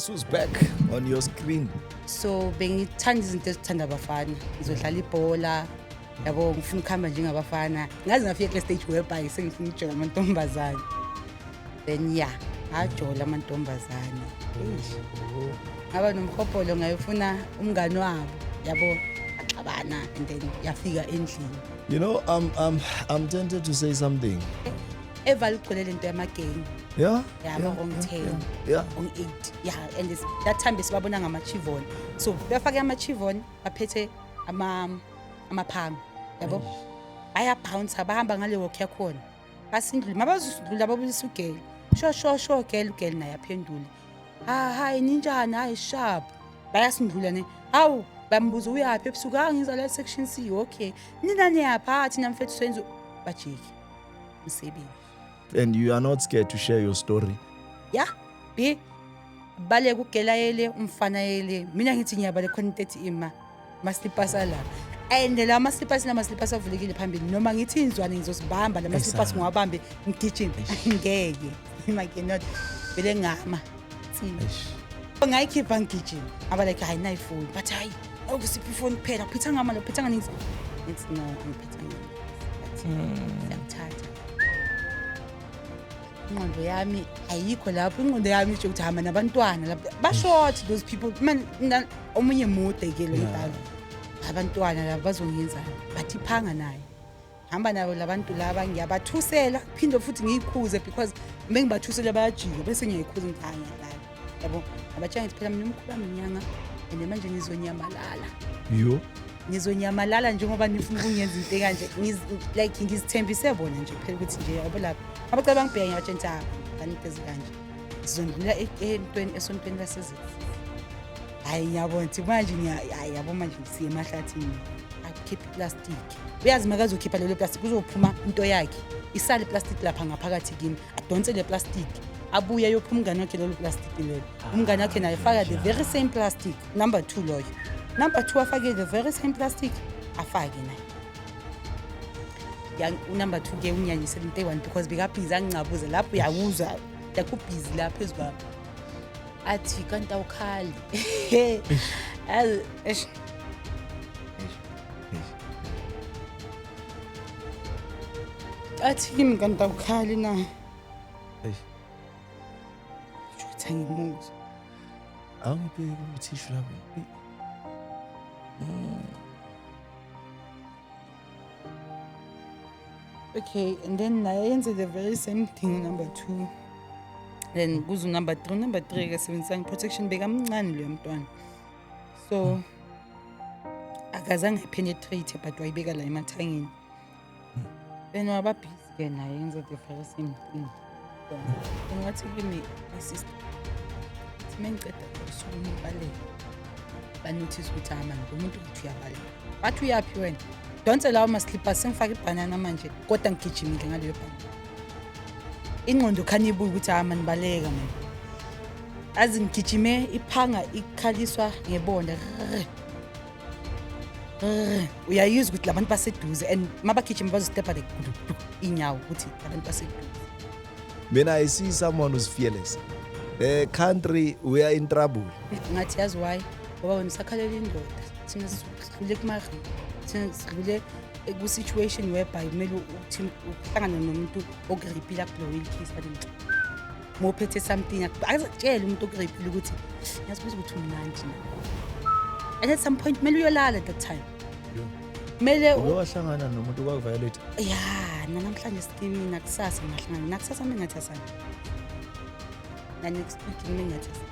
Guess who's back on your screen? So bengithanda izinto ezithanda abafana, ngizodlala ibhola, yabo, ngifuna ukuhamba njengabafana. Ngaze ngafika kule stage whereby sengifuna ukujola amantombazane. Then yeah, ngajola amantombazane. Eish. Ngaba nomhobholo, ngayofuna umngani wabo, yabo, axabana and then yafika endlini. I'm tempted to say something. Evala ugcwele lento yamagame. Yeah, ama-wrong 10. Wrong 8. Yeah, and it's, that time besibabona ngama-chivon. So bafake ama-chivon, baphethe amaphanga, yabo. Bayabounce, bahamba ngale walk yakhona. Basindlula, mabazodlula babulisa ugirl. Sho sho sho girl, ugirl naye aphendule. Ha hi, ninjani? Hayi sharp. Bayasindlula ne. Hawu, bambuza uyaphi ebusuku? Ah, ngiza la section C. Okay. Nina niyaphi? Ah, thina mfethu senzu bajiki. Umsebenzi. And you are not scared to share your story. Yeah, B baleka ugela yele umfana yele. Mina ngithi ngiyabale khona into ethi ima maslippers ala. And la maslippers, la maslippers avulekile phambili, noma ngithi inzwane ngizosibamba la maslippers, ngiwabambe ngigijime, ngeke. I cannot. Vele ngama. Eish. Ngayikhipha ngigijima. Aba like, hayi, nayi phone. But hayi, awusiphi ifoni kuphela. Phetha ngama lo, phetha ngani? Ngithi no, ngiphetha ngani. But siyakuthatha. Ingqondo yami ayikho lapho, ingqondo yami isho ukuthi hamba nabantwana lapho ba-short, those people man, omunye mude ke lo mdala, abantwana laba bazongenzani? Bathi phanga naye, hamba nabo labantu laba. Ngiyabathusela, phinde futhi ngiyikhuze, because bengibathusela bayajika, bese ngiyayikhuza, ngithi hayi, ngiyalala, yabo. Abatshela, ngithi phela mina umkhulu wami inyanga and manje ngizonyamalala. Yo. Ngizonyamalala njengoba nifuna ukungenza into ekanje. Like ngizithembise bona nje phela ukuthi nje, yabo, lapha abacela bangibheke, ngiyabatshela ukuthi ah, ngani into ezikanje, sizondlula entweni esontweni laseZithi. Hayi, ngiyabona ukuthi manje hayi, yabo, manje siye emahlathini. Akhiphe iplastic, uyazi makazokhipha lelo plastic kuzophuma into yakhe, isale iplastic lapha ngaphakathi kimi. Adonse le plastic, abuye ayophuma umngane wakhe lelo plastic lelo. Umngane wakhe naye faka the very same plastic, number 2 loyo, number 2 afake the very same plastic, afake naye. Ya, unumber 2 ke unyanyisela into eyi-one because bekabhizi angincabuze lapho, uyakuzwa, like ubhizi la phezu kwami, athi kanti awukhali. Yazi, eish. Eish. Athi kimi kanti awukhali na? Eish. Kusho ukuthi angimuzwa. Awungiphe uthishu lapho. Okay, and then naye yenze the very same thing number 2, then kuze number 3. Number 3 akasebenzisanga protection, bekamncane loyo mntwana, so akazange apenetrate, but wayibeka la emathangeni. Then wababhizi ke naye, yenze the very same thing. Then wathi kimi, my sister, thi mengiceda ukusukuma ubaleka, banothisa ukuthi ah mani, lo muntu uthi uyabaleka. Bathi uyaphi wena? Donse lawo ma-slippers, sengifake ibhanana manje, kodwa ngigijimile ngaleyo bhanana. Ingqondo khani ibuye ukuthi ah mani, baleka mani. Azi ngigijime, iphanga ikhaliswa ngebonda. Rrrr. Rrrr. Uyayizwa ukuthi labantu baseduze and mabagijima bazostepha like inyawo ukuthi labantu baseduze. Mina, I see someone who's fearless. The country, we are in trouble. Ngathi yazi why? Ngoba wena usakhalela indoda, thina sidlule kuma-rape, thina sidlule ku-situation whereby kumele uthi uhlangane nomuntu okureyipile, akublowile ikiss, athi uma uphethe something, akazakutshela umuntu okureyipile ukuthi ngiyazibuza ukuthi umnandi na. And at some point kumele uyolala, at that time kumele Uke wahlangana nomuntu okwakuviolate? Ya, nanamhlanje sikimi, nakusasa ngingahlangana, nakusasa mingathi asana, na-next week mingathi asana.